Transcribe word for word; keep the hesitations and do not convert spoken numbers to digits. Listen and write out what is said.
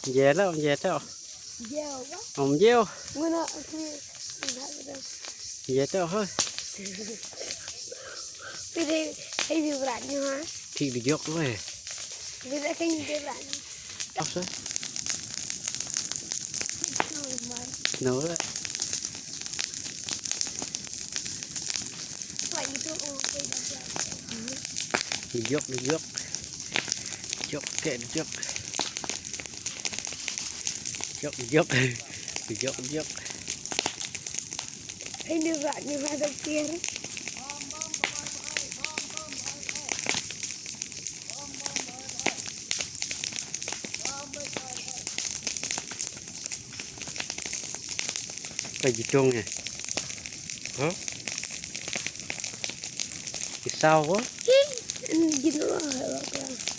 Jia la, jia tau. Om jia. Jia tau ha. Thik di jok weh. Apa? No lah. Di jok, di jok. Jok, kek di jok. Jok, di jok. Di jok, di jok. Ini beratnya ada pier. Ka jitong eh. Hah? Ki saw ko? Ki, jitong lah.